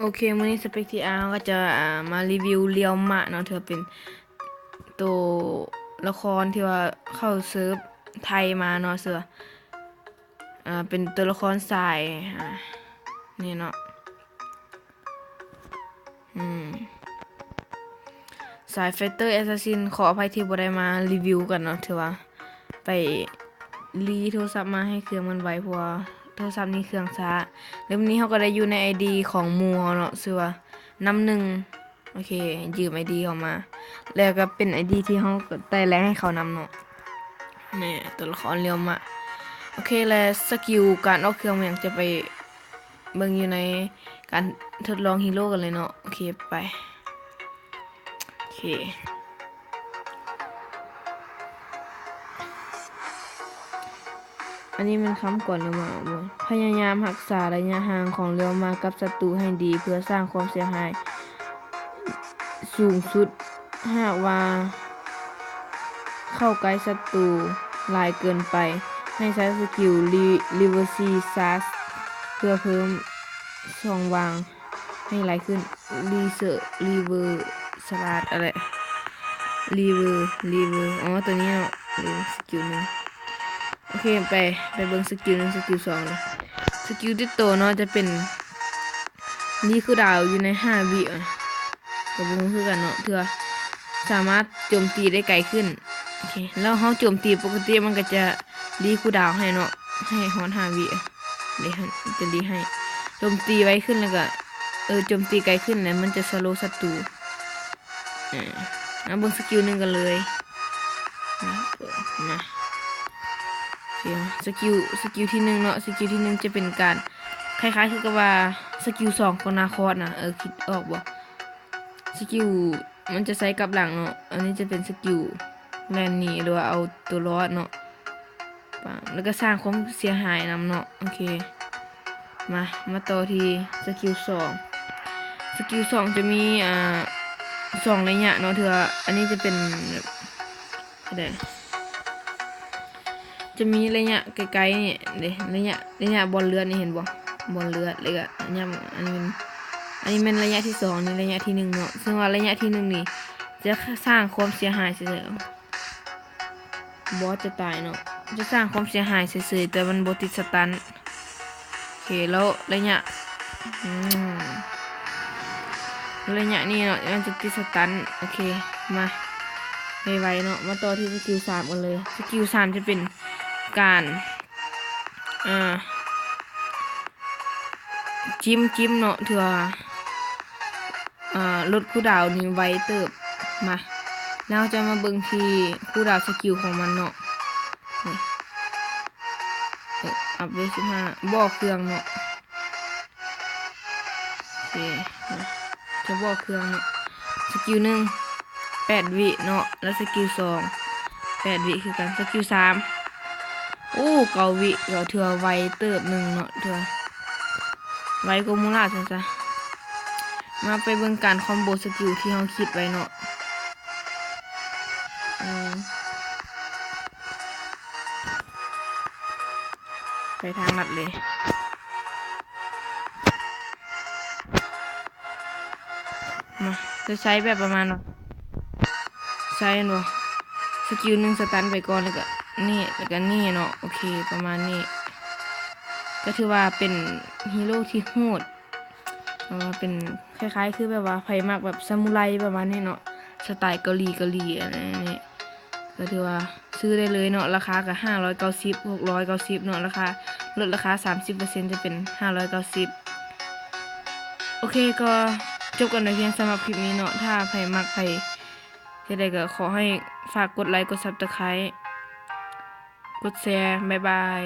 ໂອເຄ ມື້ນີ້ Spectre ເຮົາກໍຈະ ອ່າ ມາຣີວິວ Realm ເນາະ ຖືວ່າເປັນໂຕລະຄອນທີ່ວ່າເຂົ້າເສີບໄທມາເນາະ ເຊື່ອ ອ່າ ເປັນໂຕລະຄອນສາຍ ອ່າ ນີ້ເນາະ ອືມ ສາຍ Fighter Assassin ຂໍອະໄພທີ່ບໍ່ໄດ້ມາຣີວິວກັນເນາະ ຖືວ່າໄປລີໂທລະສັບມາໃຫ້ເຄື່ອງມັນໄວ ເພາະວ່າໂທລະສັບນີ້ເຄື່ອງຊ້າ ແລ້ວມື້ນີ້ເຮົາກໍໄດ້ຢູ່ໃນ ໄອ ດີ ຂອງໝູ່ເຮົາເນາະ ຊື່ວ່ານ້ຳໜຶ່ງ ໂອເຄ ຢືມ ໄອ ດີ ເຂົາມາ ແລ້ວກໍເປັນ ໄອ ດີ ທີ່ເຮົາໄດ້ແລກໃຫ້ເຂົານຳເນາະ ແນ່ ຕົວລະຄອນ Realm ໂອເຄ ແລະ ສະກິວການອອກເຄື່ອງແມ່ນຫຍັງ ຈະໄປເບິ່ງຢູ່ໃນການທົດລອງ Hero ກັນເລີຍເນາະ ໂອເຄ ໄປ ໂອເຄ ອັນນີ້ແມ່ນຄຳກ່ອນ Realm ບໍ່? ພະຍາຍາມຮັກສາໄລຍະຫ່າງຂອງ Realm ກັບສັດຕູໃຫ້ດີ ເພື່ອສ້າງຄວາມເສຍຫາຍສູງສຸດ ຫາກວ່າເຂົ້າໃກ້ສັດຕູຫຼາຍເກີນໄປ ໃຫ້ໃຊ້ສະກິວ Re- Reverse Slash ເພື່ອເພີ່ມຊ່ອງວ່າງ ໃຫ້ຫຼາຍຂຶ້ນ Reverse Slash ອະໄລ Reverse Reverse ອໍ ຕົວນີ້ເນາະ ສະກິວໜຶ່ງ ໂອເຄ ໄປ ໄປເບິ່ງສະກິວໜຶ່ງ ສະກິວສອງເລີຍ ສະກິວຕິດໂຕເນາະ ຈະເປັນຣີຄູດາວຢູ່ໃນຫ້າວິ ກໍບໍ່ຮູ້ຄືກັນເນາະ ເທື່ອສາມາດໂຈມຕີໄດ້ໄກຂຶ້ນ ໂອເຄ ແລ້ວເຮົາໂຈມຕີປົກກະຕິ ມັນກໍຈະຣີຄູດາວໃຫ້ເນາະ ໃຫ້ຮອດຫ້າວິ ເດ ຈະຣີໃຫ້ ໂຈມຕີໄວຂຶ້ນ ແລ້ວກໍ ເອີ ໂຈມຕີໄກຂຶ້ນ ແລ້ວມັນຈະສະໂລສັດຕູ ເອີ ມາເບິ່ງສະກິວໜຶ່ງກັນເລີຍ ມາ ມາ ໂອເຄ ສະກິວ ສະກິວທີໜຶ່ງເນາະ ສະກິວທີໜຶ່ງຈະເປັນການ ຄ້າຍໆຄືກັບວ່າສະກິວສອງຂອງ Narcos ນະ ເອີ ຄິດອອກບໍ່? ສະກິວມັນຈະໃຊ້ກັບຫຼັງເນາະ ອັນນີ້ຈະເປັນສະກິວແລ່ນໜີ ຫຼືວ່າເອົາຕົວລອດເນາະ ປາງ ແລ້ວກໍສ້າງຄວາມເສຍຫາຍນຳເນາະ ໂອເຄ ມາ ມາຕໍ່ທີ່ສະກິວສອງ ສະກິວສອງຈະມີ ອ່າ ສອງໄລຍະເນາະ ເທື່ອ ອັນນີ້ຈະເປັນແບບ ຈະມີໄລຍະໃກ້ໆນີ້ເດ້ ໄລຍະ ໄລຍະບ່ອນເລືອດນີ້ ເຫັນບໍ່? ບ່ອນເລືອດ ແລ້ວກໍໄລຍະ ອັນນີ້ແມ່ນ ອັນນີ້ແມ່ນໄລຍະທີສອງ ນີ້ໄລຍະທີໜຶ່ງເນາະ ເຊິ່ງວ່າໄລຍະທີໜຶ່ງນີ້ຈະສ້າງຄວາມເສຍຫາຍເສີຍໆ ບອສຈະຕາຍເນາະ ຈະສ້າງຄວາມເສຍຫາຍເສີຍໆ ແຕ່ມັນບໍ່ຕິດສະຕັນ ໂອເຄ ແລ້ວໄລຍະ ອືມ ໄລຍະນີ້ເນາະ ມັນຈະຕິດສະຕັນ ໂອເຄ ມາ ໄວໆເນາະ ມາຕໍ່ທີ່ສະກິວສາມກັນເລີຍ ສະກິວສາມຈະເປັນການ ອ່າ ຈິ້ມ ຈິ້ມເນາະ ເທື່ອ ອ່າ ລົດຄູດາວນີ້ໄວເຕີບ ມາ ແລ້ວເຮົາຈະມາເບິ່ງທີ່ຄູດາວສະກິວຂອງມັນເນາະ ນີ້ ເອີ ອັບເວລສິບຫ້າ ບໍ່ເຄື່ອງເນາະ ໂອເຄ ມາ ຈະບໍ່ເຄື່ອງເນາະ ສະກິວໜຶ່ງ ແປດວິເນາະ ແລ້ວສະກິວສອງ ແປດວິຄືກັນ ສະກິວສາມ ໂອ້ ເກົ້າວິ ກໍເທື່ອໄວເຕີບໜຶ່ງເນາະ ເທື່ອໄວກວ່າມູລາດຊັ້ນຊະ ມາໄປເບິ່ງການຄອມໂບສະກິວທີ່ເຮົາຄິດໄວ້ເນາະ ອືມ ໄປທາງລັດເລີຍ ມາ ຈະໃຊ້ແບບປະມານວ່າ ໃຊ້ແມ່ນບໍ່? ສະກິວໜຶ່ງສະຕັນໄປກ່ອນ ແລ້ວກໍນີ້ ແລ້ວກໍນີ້ເນາະ ໂອເຄ ປະມານນີ້ ກໍຖືວ່າເປັນຮີໂຣທີ່ໂຫດ ເອີ ເປັນຄ້າຍໆຄືແບບວ່າໃຜມັກແບບຊາມູໄລປະມານນີ້ເນາະ ສະໄຕເກົາຫຼີ ເກົາຫຼີ ອັນນີ້ ກໍຖືວ່າຊື້ໄດ້ເລີຍເນາະ ລາຄາກໍຫ້າຮ້ອຍເກົ້າສິບ ຫົກຮ້ອຍເກົ້າສິບເນາະ ລາຄາ ລົດລາຄາສາມສິບເປີເຊັນ ຈະເປັນຫ້າຮ້ອຍເກົ້າສິບ ໂອເຄ ກໍຈົບກັນໄປພຽງສຳລັບຄລິບນີ້ເນາະ ຖ້າໃຜມັກ ໃຜ ຈັ່ງໃດກໍຂໍໃຫ້ຝາກກົດໄລ ກົດ Subscribe ກົດແຊ ບາຍບາຍ.